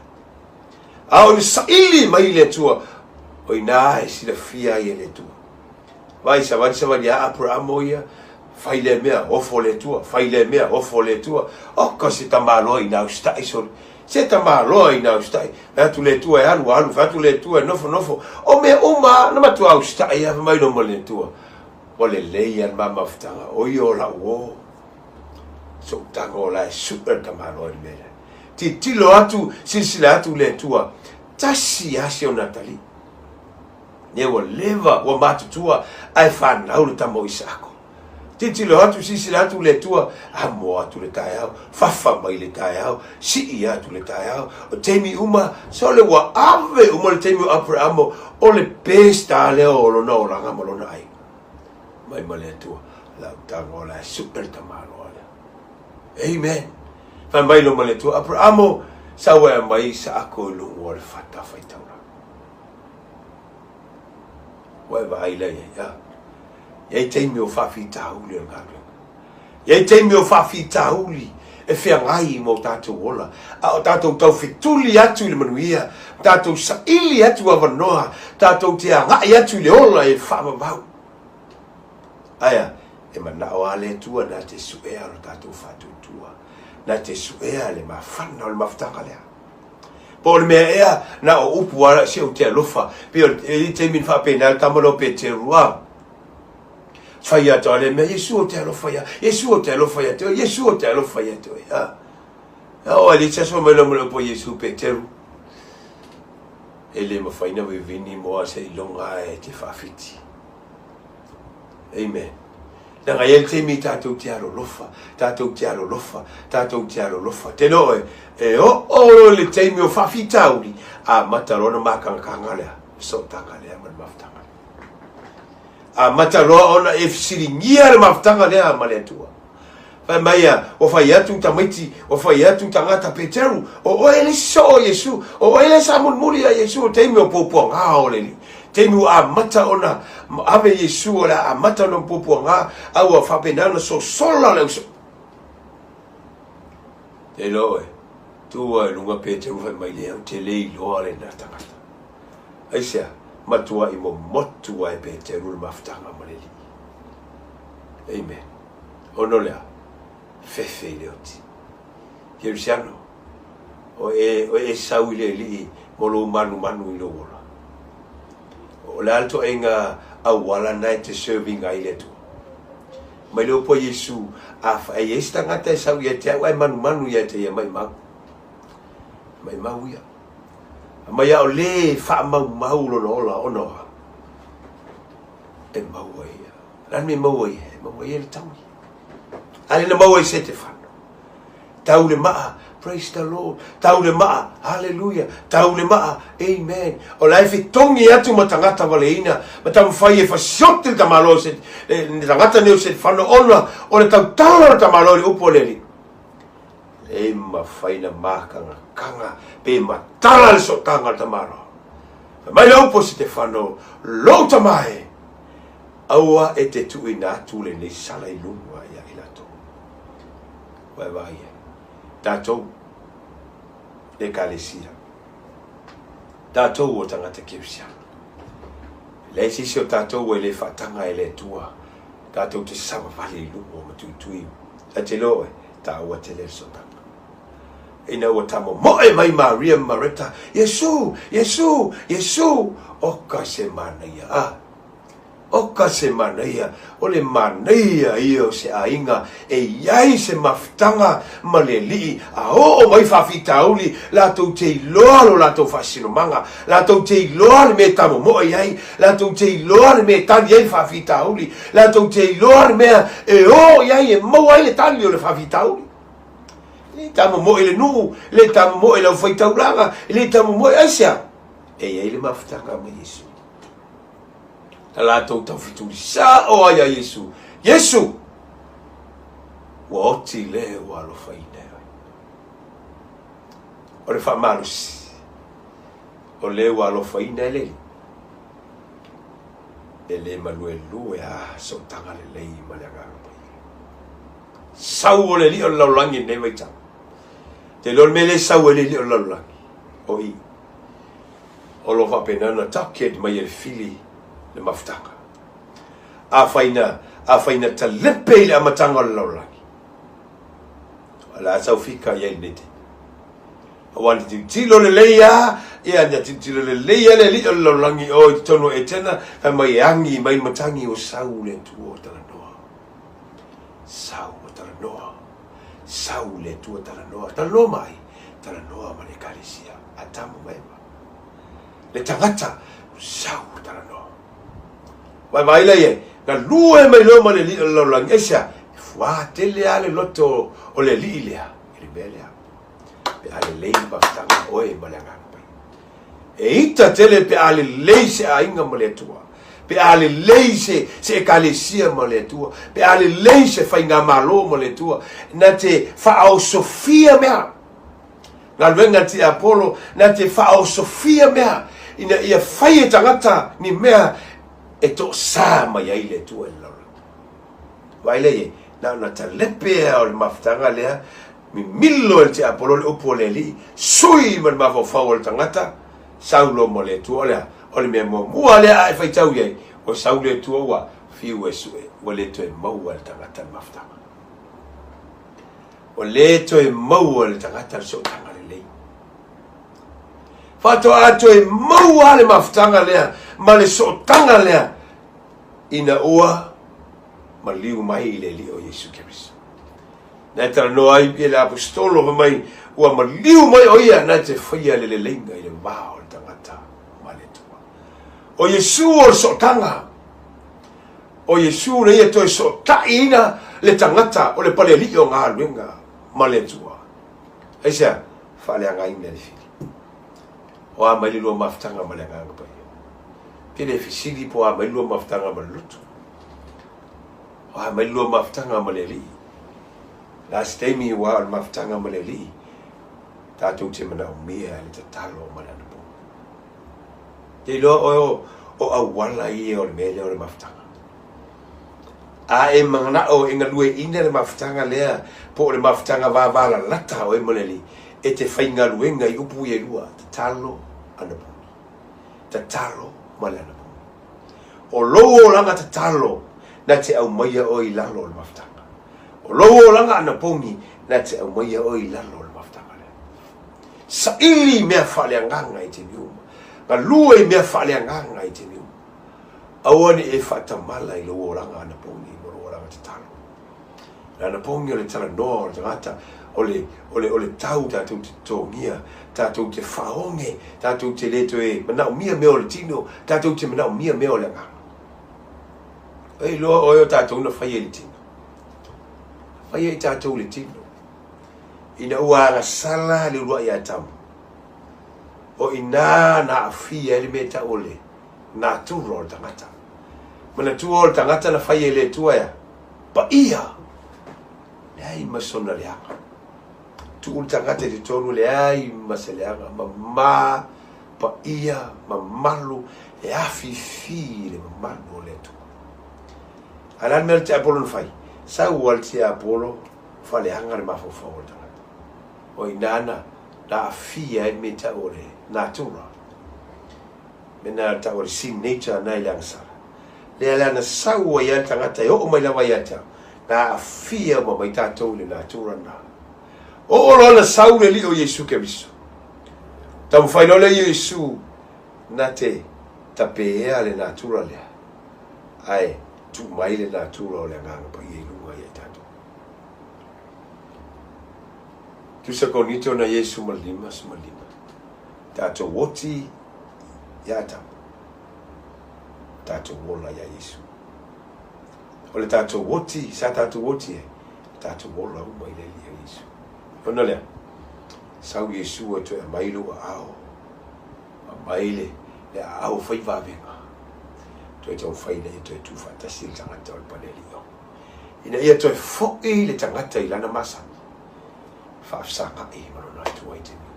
A o le saili mai le Atua, o i ina e silafia ai e le Atua. Vaai, savali savali a Aperamo ia, fai lea mea, ofo le Atua, fai lea mea, ofo le Atua. Oka se tamaloa ina usitai sole. Se tamaloa ina usitai. Fai atu le Atua e alu, alu, fai atu le Atua e nofo, nofo. O mea uma na matua usitai lava fai mai loa ma le Atua. Ua lelei lava le ma mafutaga, o ia o lau uo. Sootaga o la e sue le tamaloa i le mea lea. Tilotilo atu, silasila atu le Atua, tasi lava si ona atalii. Lea ua leva, ua matutua, ae fanau le tama o Isaako. Tilotilo atu, silasila atu le Atua, amo atu le taeao, fafa mai le taeao, sii atu le taeao. O taimi uma, sole ua ave uma le taimi o Aperamo, o le best lava lea o lona olaga ma lona aiga. Mai ma le Atua, lau tago o la e sue le tamaloa lea. Amen. Fai mai loa ma le Atua, Aperamo, sau e aumai Isaako i luga o le fata faitaulaga. Ua e vaai la i ai, a? I ai taimi o faafitauli o le galuega. I ai taimi o faafitauli e feagai ma o tatou ola, a o tatou taufetuli atu i le manuia, tatou saili atu avanoa, tatou te agai atu i le ola e faavavau. Ae a? E manao lava le Atua na te suea lo tatou faatuatua, na te suea le mafana o le mafutaga lea. Po o le mea ea, na o upu lava se ou te alofa. Pei o le taimi na faapena le tama lea o Peteru, a fai atu lava le mea, Iesu ou te alofa ia, Iesu ou te alofa ia te oe, Iesu ou te alofa ia te oe. A, a oo ai le isi aso mai loa ma le upu a Iesu, Peteru, e le mafai na vivini moa seiloga e te faafiti. Amen. Leaga e i ai le taimi tatou te alolofa, tatou te alolofa, tatou te alolofa. Tele oe, e oo loa i le taimi o faafitauli, amata loa ona makagakaga lea, sootaga lea ma le mafutaga lea. Amata loa ona e fesiligia le mafutaga lea ma le Atua. Fai mai ia, ua fai atu tamaiti, ua fai atu tagata Peteru, o oe le isi soo o Iesu, o oe le sa mulimuli ia Iesu, o taimi o puapuaga o le Alii. Taimi ua amata ona ave Iesu o le a amata ona puapuaga, a ua faapena ona sosola le ausoo. Te iloa oe, tu ai luga Peteru fai mai lea, ou te le iloa lena tagata. Aisea, matuai momotu ai Peteru le mafutaga ma le Alii. Amen. Ona o le a? Fefe i le oti. Kerisiano, o e, o e sau i le Alii mo lou manumanu i lou ola. O le a le toaiga auala na e te serving ai le Atua? Mai le upu a Iesu, a e i ai se tagata e sau ia te au ae manumanu ia te ia, maimau. Maimau ia. Mai a o le faamaumau lona ola ona o au. E maua ia. O le a le mea e maua ai? E maua ai le taui. A le na maua i Setefano. Tau le maa, praise the Lord. Tau le maa, hallelujah. Tau le maa, amen. O la e fetogi atu ma tagata valeina, ma taumafai e fasioti le tamaloa o se, le tagata nei o Setefano, ona o le tautala o le tamaloa i le upu a le Alii. Le mafai na makagakaga pe matala le sootaga o le tamaloa. Fai mai le upu a Setefano, lou tama e, Aua e te tuuina atu lenei sala i luga ia i latou. Ua e vaai ai. Tatou, Ekalesia, tatou o tagata kerisiano, e leai se isi o tatou e le faataga e le Atua, tatou te savavali i luga o matuitui. Ae te iloa oe, taua tele le sootaga. Ina ua tamomoe mai Maria ma Mareta, Iesū! Iesū! Iesū! Oka se manaia, a! Oka se manaia, o le manaia ia o se aiga e i ai se mafutaga ma le Alii, a oo mai faafitauli, latou te iloa lo latou faasinomaga, latou te iloa le mea e tamomoe i ai, latou te iloa le mea e tali ai le faafitauli, latou te iloa le mea e oo i ai e maua ai le tali o le faafitauli. E le tamomoe i le nuu, e le tamomoe i le aufaitaulaga, e le tamomoe aisea? E i ai le mafutaga ma Iesu. Na latou taufetuli sao ai ia Iesu, Iesu! Ua oti le ua alofaina e oe. O le faamalosi, o le ua alofaina e le Alii, e le maluelue a sootaga lelei ma le Agaga Paia. Sau o le Alii o le lalolagi i lenei vaitau. Te iloa le mea lea e sau ai le Alii o le lalolagi, o i. O lo o faapena ona docket mai e le fili le mafutaga. Afai na, afai na talepe i le amataga o le lalolagi, o le a sau fika i ai lenei taimi. Aua na tilotilo lelei lava, ia na tilotilo lelei lava le Alii o le lalolagi o i totonu o Etena, fai mai e agi mai le matagi ua sau le Atua o talanoa. Sau ua talanoa. Sau le Atua talanoa. Talanoa mai, talanoa ma le Ekalesia, Atamu ma Eva. Le tagata, sau ua talanoa. Vaavaai la i ai, galue mai loa ma le Alii o le lalolagi. Aisea? E fuā tele lava le loto o le Alii lea i le mea lea. Pe a lelei le mafutaga a oe ma le Agaga Paia. E ita tele pe a lelei se aiga ma le Atua, pe a lelei se, se ekalesia ma le Atua, pe a lelei se faigamalo ma le Atua, na te faaosofia mea. Galuega a tiapolo, na te faaosofia mea, ina ia fai e tagata ni mea e toosā mai ai le Atua i le lalolagi. Vaai lea i ai, na ona talepe lava o le mafutaga lea, Mimilo e le tiapolo le upu a le Alii, sui ma le mafaufau o le tagata, sau loa ma le Atua. O le a? O le mea muamua lea a e faitau i ai, ua sau le Atua ua fiu e sue, ua le toe maua e le tagata le mafutaga. Ua le toe maua e le tagata le sootaga lelei. Faatoa toe maua le mafutaga lea ma le sootaga lea ina ua maliu mai le Alii o Iesu Keriso. Na e talanoa ai le Aposetolo fai mai, ua maliu mai o ia na te faia le leleiga i le va o le tagata ma le Atua. O Iesu o le sootaga. O Iesu na ia toe sootaiina le tagata o le palealii o galuega ma le Atua. Aisea? Faaleagaina le fili. O a mai le lua mafutaga ma le Agaga Paia. Te le fesili po o a mai le lua mafutaga ma le loto. O a mai le lua mafutaga ma le Alii. Le a se taimi ua o le mafutaga ma le Alii, tatou te manaomia le tatalo ma le anapo. Te iloa oe o, o auala ia o le mea lea o le mafutaga. A e manao e galueaiina le mafutaga lea, po o le mafutaga vavalalata oe ma le Alii, e te faigaluega i upu ia e lua, tatalo, anapogi. Tatalo ma le anapogi. O lou olaga tatalo na te aumaia oe i lalo o le mafutaga. O lou olaga anapogi na te aumaia oe i lalo o le mafutaga lea. Saili i mea faaleagaga i taimi uma. Galue i mea faaleagaga i taimi uma. Aua ne i e faatamala i lou olaga anapogi ma lou olaga tatalo. Le anapogi o le talanoa o le tagata, o le, o le, o le tau tatou te totogia, tatou te faaoge, tatou te le toe manaomia mea o le tino, tatou te manaomia mea o le agaga. E iloa oe o tatou na faia i le tino. Faia i tatou i le tino. Ina ua agasala le uluai Atamu, o i inā na aafia ai le mea e tau o le natura o le tagata. Manatua o le tagata na faia i le Atua e a? Paia! Leai ma sona leaga. Tuu le tagata i totonu, leai ma se leaga. Mamā, paia, mamalu, e afifi i le mamalu o le Atua. A o le a le mea le tiapolo na fai? Sau lava le tiapolo, faaleaga le mafaufau o le tagata. O i inā na, na aafia ai le mea e tau o le natura. Mea na tau o le sin nature na i le agasala. Lea la na sau ai lava le tagata e oo mai lava ia te au, na aafia uma mai tatou i le natura lena. Oo loa na sau le Alii o Iesu Keriso. Taumafai loa lea Iesu na te tapeea le natura lea, ae tuu mai le natura o le Agaga Paia i luga ia i tatou. Tusa Korinito na Iesu ma le 55. Tatou oti ia Atamu, tatou ola ia Iesu. O le tatou oti, sa tatou oti ai, tatou ola uma i le Alii o Iesu. Ona lea, sau Iesu e toe aumai lou aao, aumai le, le aao fai vavega, toe taumafai ina ia toe tuufaatasi le tagata o le palealii. Ina ia toe foi le tagata i lana masani, faafesagai ma lona Atua i taimi uma.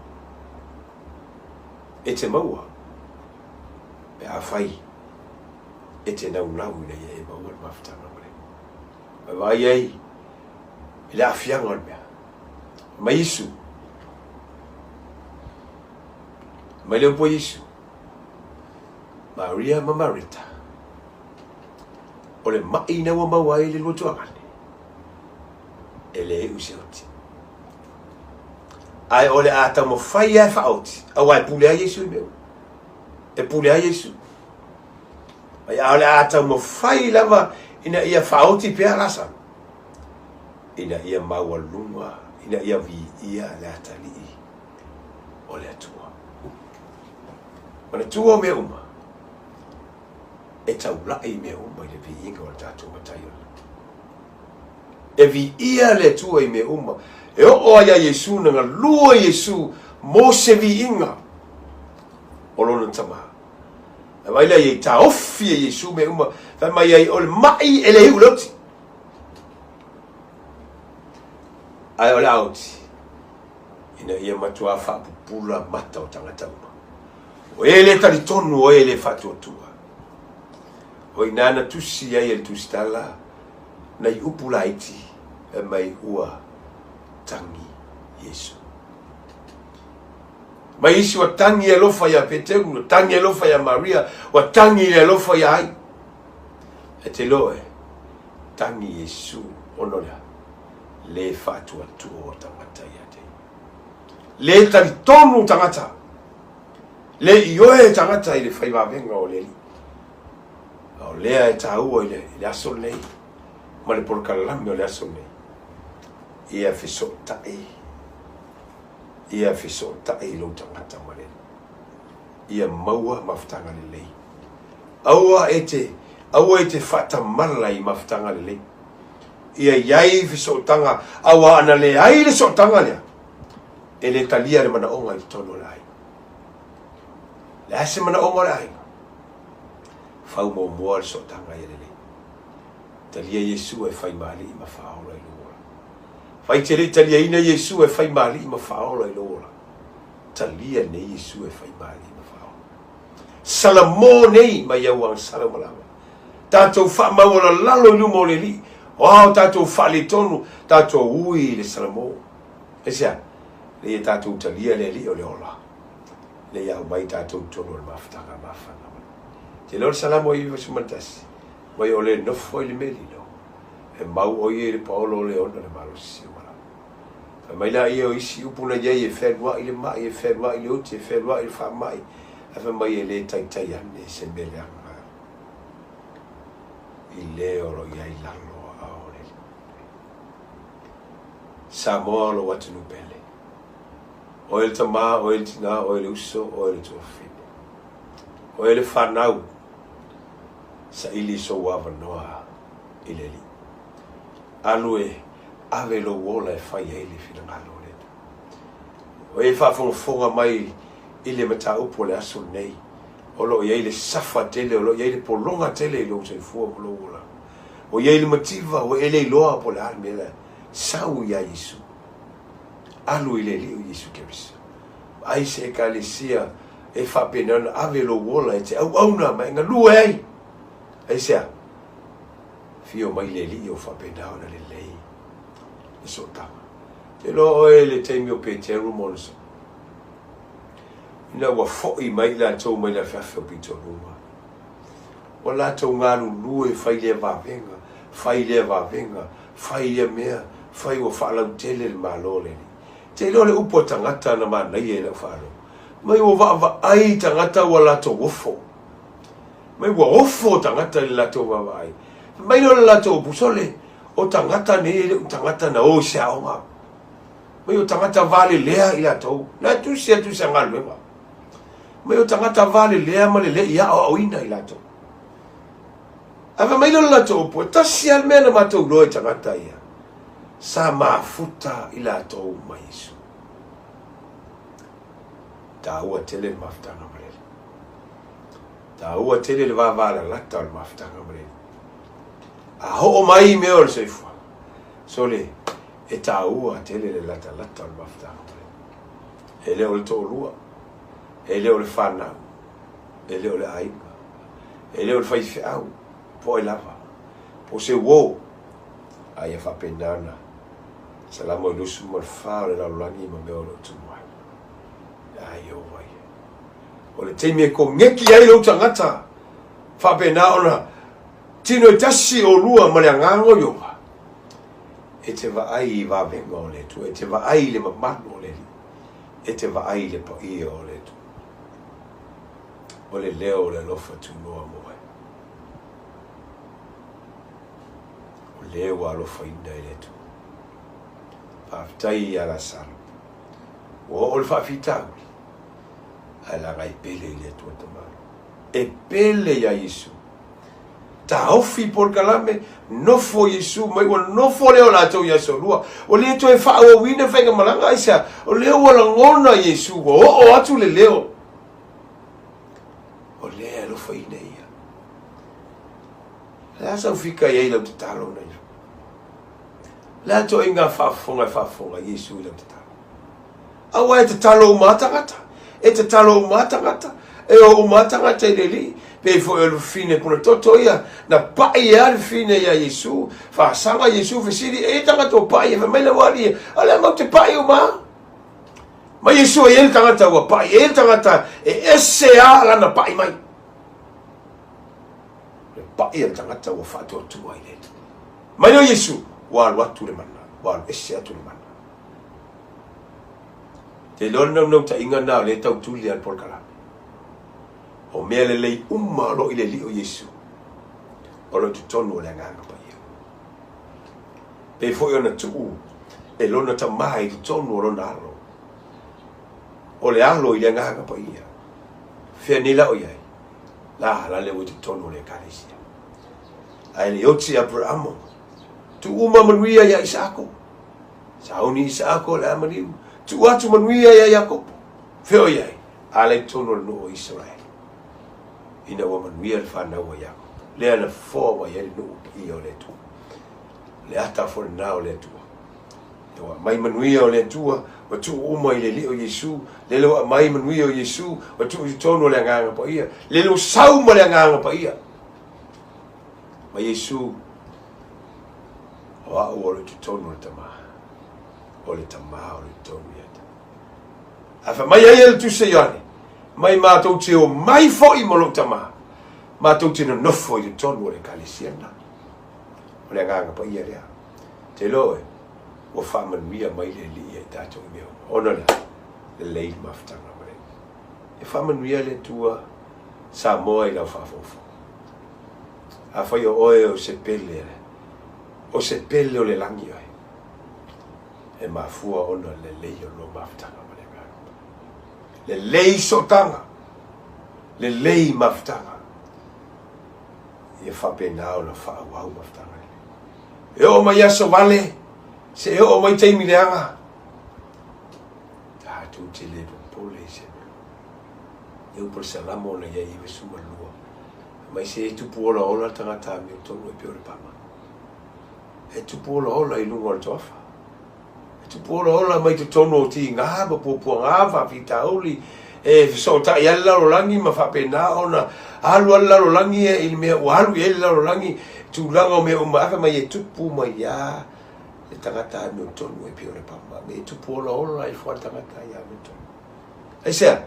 E te maua, pe afai e te naunau ina ia e maua le mafutaga ma le Atua. E vaai ai i le aafiaga o le mea. Mai Iesu. Mai le upu a Iesu. Maria ma Mareta. O le mai na ua maua ai le lua tuagane, e le iu se oti. Ae o le a taumafai lava e faaoti, aua e pule ai Iesu i mea uma. E pule ai Iesu. Ai a o le a taumafai lava ina ia faaoti pea Lasalo, ina ia maualuga, ina ia viia le atalii o le Atua. Manatua o mea uma, e taulai mea uma i le viiga o le tatou Matai o le Lagi. E viia le Atua i mea uma. E oo ai ia Iesu na galue Iesu mo se viiga o lona Tama. E vaai lea i taofi e Iesu mea uma, fai mai ai o le mai e le iu le oti. Ae o le a oti, ina ia matuā faapupula mata o tagata uma. O e le talitonu, o e le faatuatua. O i ina na tusi ai e le Tusitala nai upu laiti, fai mai ua tagi Iesu. Mai isi ua tagi e alofa ia Peteru, ua tagi e alofa ia Maria, ua tagi le alofa ia ai. E te iloa e, tagi Iesu ona o le a? Le faatuatua o tagata ia te ia. Le talitonu tagata, le ioe tagata i le fai vavega o le Alii. A o lea e taua i le, i le aso lenei, ma le polokalame o le aso lenei, ia fesootai, ia fesootai lou tagata ma le Alii. Ia maua mafutaga lelei. Aua e te, aua e te faatamala i mafutaga lelei. Ia i ai fesootaga, aua ana leai le sootaga lea, e le talia le manaoga i totonu o le aiga. Le a se manaoga o le aiga? Fau muamua le sootaga ia lelei. Talia Iesu e fai ma Alii ma Faaola i lou ola. Fai te le i taliaina Iesu e fai ma Alii ma Faaola i lou ola. Talia nei Iesu e fai ma Alii ma Faaola. Salamo nei mai au agasala uma lava. Tatou faamaualalalo i luma o le Alii. O a o tatou faaletonu, tatou ui i le Salamo. Aisea? Ina ia tatou talia le Alii o le ola, ina ia aumai tatou i totonu o le mafutaga mafana. Te iloa le Salamo 91, mai o le nofo i le meli lo, e mau o ia i le paolo o le ona le malosi o malama. Fai mai laia o isi upu na i ai e fealuai le mai, e fealuai le oti, e fealuai le faamai, ae fai mai e le taitai ane se mea leaga i le o lo o i ai lalo o aao o le Alii. Samoa o lou atunuu pele. Oe le tama, oe le tina, oe le uso, oe le tuafafine. Oe le fanau, saili sou avanoa i le Alii. Alu e ave lou ola e fai ai le finagalo o le Atua. Oe e faafogafoga mai i le mataupu o le aso lenei, o lo o i ai le safa tele, o lo o i ai le pologa tele i lou soifua ma lou olaga. Ua i ai le mativa, ua e le iloa po o le a le mea lea. Sau iā Iesu. Alu i le Alii o Iesu Keriso. Vaai se Ekalesia e faapena ona ave lou ola e te auauna ma e galue ai. Aisea? Afio mai le Alii o faapena ona lelei le sootaga. Te iloa oe i le taimi o Peteru ma ona soo. Ina ua foi mai i latou mai le afeafe o pitoluga. Ua latou galulue fai lea vavega, fai lea vavega, fai ia mea, fai ua faalautele le Malo o le Alii. Te iloa le upu a tagata na manaia i lau faalogo. Mai ua vaavaai tagata ua latou ofo. Mai ua ofo tagata i le latou vaavaai. Fai mai lea o le latou upu, Sole, o tagata nei e le o ni tagata na o i se aoga. Mai o tagata valelea i latou. Na e tusi atu i se galuega. Mai o tagata valelea ma le le i aoaoina i latou. Ae fai mai lea o le latou upu, e tasi lava le mea na matou iloa i tagata ia, sa mafuta i latou ma Iesu. Taua tele le mafutaga ma le Alii. Taua tele le vavalalata o le mafutaga ma le Alii. A oo mai mea o le soifua, sole, e taua tele le latalata o le mafutaga ma le Alii. E le o le toalua, e le o le fanau, e le o le aiga, e le o le faifeau, po o ai lava, po o se uo, a ia faapena ona Salamo i 24 o le lalolagi ma mea o lo o tumu ai. Ai o ai. O le taimi e kogeki ai lou tagata, faapena ona tino e tasi olua ma le agaga o Ioga, e te vaai i vavega o le Atua, e te vaai i le mamalu o le Alii, e te vaai i le paia o le Atua. O le leo o le alofa tunoa mo oe. O le ua alofaina e le Atua. Faafetai ia Lasalo. Ua oo le faafitauli, ae laga e pele i le Atua Tama. E pele ia Iesu. Taofi polokalame, nofo Iesu mai, ua nofo lea o latou i aso lua. Ua le toe faaauauina faigamalaga, aisea? O lea ua lagona Iesu, ua oo atu le leo. O lea e alofaina ia. Le a sau fika i ai lau tatalo na ia? Le a toaiga faafofoga e faafofoga Iesu i lau tatalo? Aua e tatalo uma lava tagata. E tatalo uma lava tagata. E o uma lava tagata i le Alii. Pei foi o le fafine punatoto ia, na pai lava le fafine ia Iesu, faasaga Iesu fesili, e i ai tagata ua pai, fai mai le ua Alii, o lea matou te pai uma lava. Mai Iesu e i ai le tagata ua pai, e i ai le tagata e ese lava lana pai mai. Le pai a le tagata ua faatuatua i le Alii. Mai o Iesu, ua alu atu le mana, ua alu ese atu le mana. Te iloa le naunautaiga lena o lea e tau tuli lava le polokalame. O mea lelei uma o lo o i le Alii o Iesu, o lo o i totonu o le Agaga Paia. Pei foi ona tuu e lona Tama i totonu o lona alo, o le alo i le Agaga Paia. Fea nei la o i ai? La, la lea ua i totonu o le Ekalesia. Ae le oti Aperamo, tuu uma manuia ia Isaako. Sauni Isaako le amaliu, tuu atu manuia ia Iakopo. Fea o i ai? A la i totonu o le nuu o Isaraele. Ina ua manuia le fanau a Iakopo, lea na fofoa mai ai le nuu paia o le Atua. Le ata foi lena o le Atua. Ua aumai manuia o le Atua, ua tuu uma i le Alii o Iesu, lele ua aumai manuia o Iesu, ua tuu i totonu o le Agaga Paia, lele ua sau ma le Agaga Paia. Ma Iesu, o au o lo o i totonu o le Tama, o le Tama o lo o i totonu ia te au. Ae fai mai ai e le Tusi a Ioane, mai matou te omai foi ma lou Tama, matou te nonofo i totonu o le Ekalesia lena. O le Agaga Paia lea. Te iloa oe, ua faamanuia mai le Alii ia i tatou i mea uma. Ona o le a? Lelei le mafutaga ma le Alii. E faamanuia le Atua Samoa i lau faafogafoga. Afai o oe o se pele, o se pele o le lagi oe, e mafua ona lelei o lua mafutaga ma le Agaga. Lelei sootaga, lelei mafutaga, ia faapena ona faaauau mafutaga lelei. E oo mai aso vale, se e oo mai taimi leaga, tatou te le popole i se mea. E upu le Salamo na i ai 92, mai se e tupu olaola le tagata amiotonu e pei o le pama. E tupu olaola i luga o le toafa. E tupu olaola mai totonu o tiga ma puapuaga ma faafitauli, e fesootai ai le lalolagi ma faapena ona alu ai le lalolagi i le mea ua alu i ai le lalolagi, tulaga o mea uma, ae fai mai e tupu mai lava le tagata amiotonu e pei o le pama. E tupu olaola ai foi le tagata ia amiotonu. Aisea?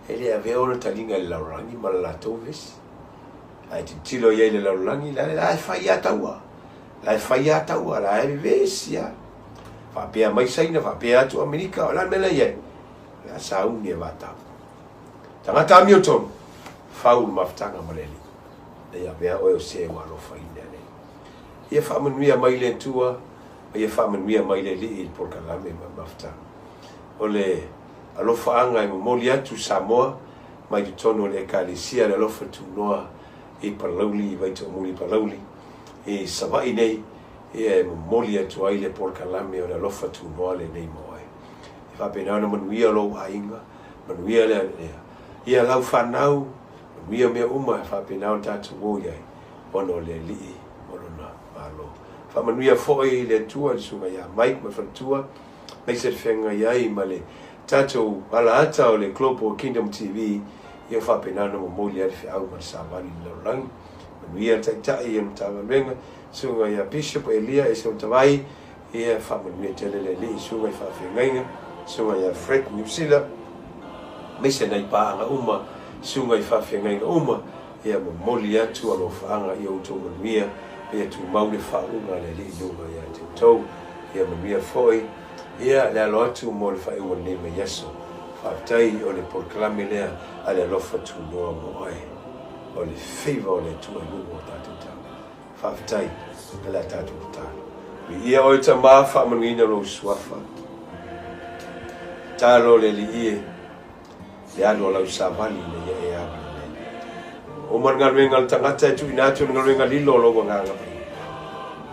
E le avea ona taliga i le lalolagi ma le latou vevesi. Ae tilotilo i ai i le lalolagi, la e fai lava taua. La e fai lava taua, la e vevesi lava. Faapea mai Saina, faapea atu Amerika, o le a le mea la e i ai? O le a sauni e vatapu. Tagata amiotonu, fau le mafutaga ma le Alii, ina ia avea oe o se ua alofaina e le Alii. Ia faamanuia mai le Atua, ma ia faamanuia mai le Alii i le polokalame ma le mafutaga. O le alofaaga e momoli atu Samoa mai totonu o le Ekalesia le Alofa Tunoa i Palauli, i Vaitoomuli i Palauli, i Savaii nei, ia e momoli atu ai le polokalame o le Alofa Tunoa lenei mo oe. E faapena ona manuia lou aiga, manuia le, ia lau fanau, manuia mea uma e faapena ona tatou o i ai, ona o le Alii ma Lona Malo. Faamanuia foi le Atua i le Susuga ia Mike ma le faletua, aemaise le feagai ai ma le tatou alaata o le Global Kingdom TV, ia faapena ona momoli ai le feau ma le savali i le lalolagi. Manuia le Taitai o le Matagaluega, Susuga ia Bishop Elia Eseotavai, ia faamanuia tele le Alii, Susuga i faafeagaiga, Susuga ia Fred Niusila, aemaise nai paaga uma, Susuga i faafeagaiga uma, ia momoli atu alofaaga i outou manuia, ma ia tumau le faauuga a le Alii i luga ia te outou. Ia manuia foi, ia le alo atu mo le faaiuga o lenei vaiaso. Faafetai o le polokalame lea a le alofa tunoa mo oe. O le favour o le Atua i luga o tatou tagata. Faafetai o le a tatou tatalo. Viia oe Tama, faamanuiina lou Suafa. Tatalo le Alii e, le alu a lau savali ina ia e agalelei. Uma le galuega a le tagata e tuuina atu le galuega lilo o lou Agaga Paia,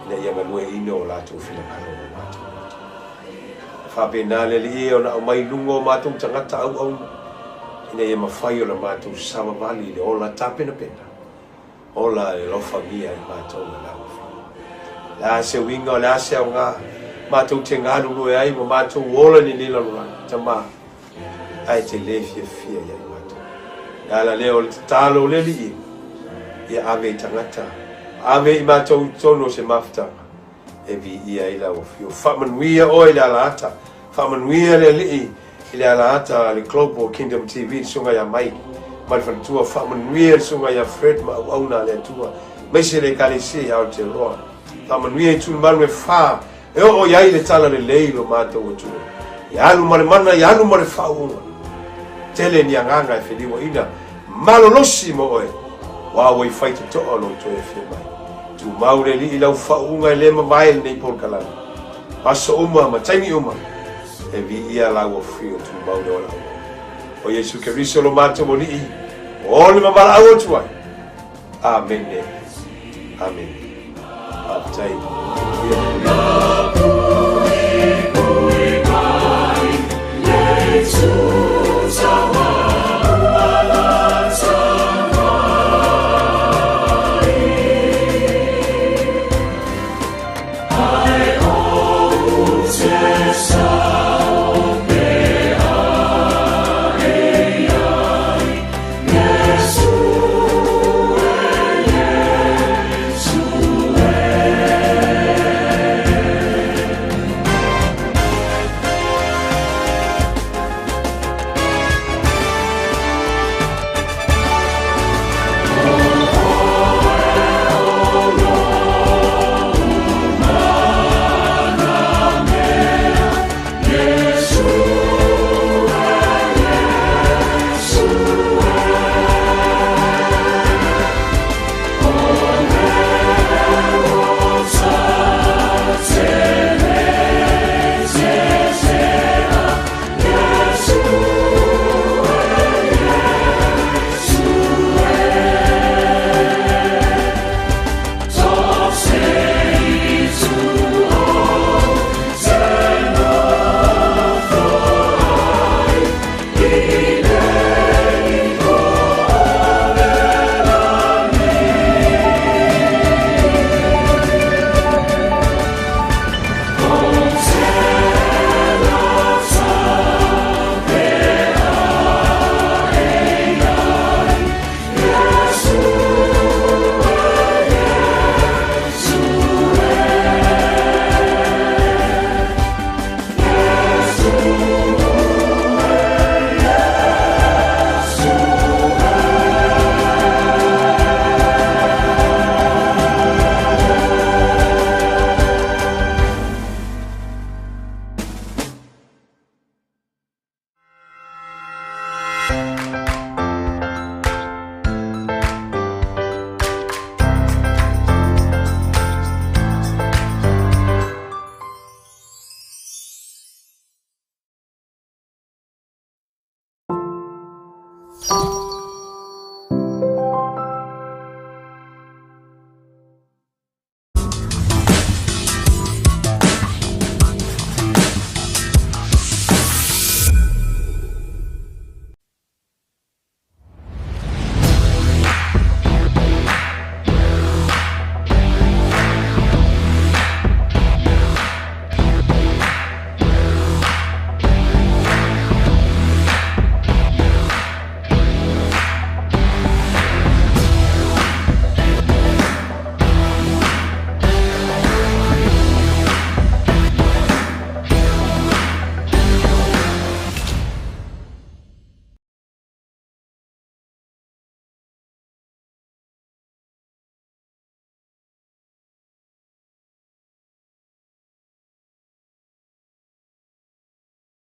ina ia galueaiina o latou finagalo ma matou loto. E faapena le Alii e ona aumai i luga o matou tagata auauna, ina ia mafai ona matou savavali i le ola tapenapena Ola e alofagia i matou e lau Afioga. O le a se uiga, o le a se aoga matou te galulue ai ma matou ola i lenei lalolagi, Tama, ae e te le fiafia ia i matou. O le ala lea o le tatalo o le Alii, ia ave i tagata, ave i matou i totonu o se mafutaga, e viia ai lau Afio. Faamanuia oe i le alaata, faamanuia le Alii i le alaata a le Global Kingdom TV, le Susuga ia Mike ma le faletua, faamanuia le Susuga ia Fred ma auauna a le Atua, aemaise le Ekalesia i Aotearoa. Faamanuia i tulimanu e fa e oo i ai le tala lelei i lo matou Atua. Ia alu ma le mana, ia alu ma le faauuga. Tele ni agaga e feliuaina malolosi mo oe, aua ua i fai totoa lou toe afio mai. Tumau le Alii i lau faauuga e le mavae lenei polokalame. Aso uma ma taimi uma, e viia lau afio tumau le ola auauna. O Iesu Keriso lo matou Alii, o le ma valaau atu ai. Amene. Amene. Faafetai. Thank you.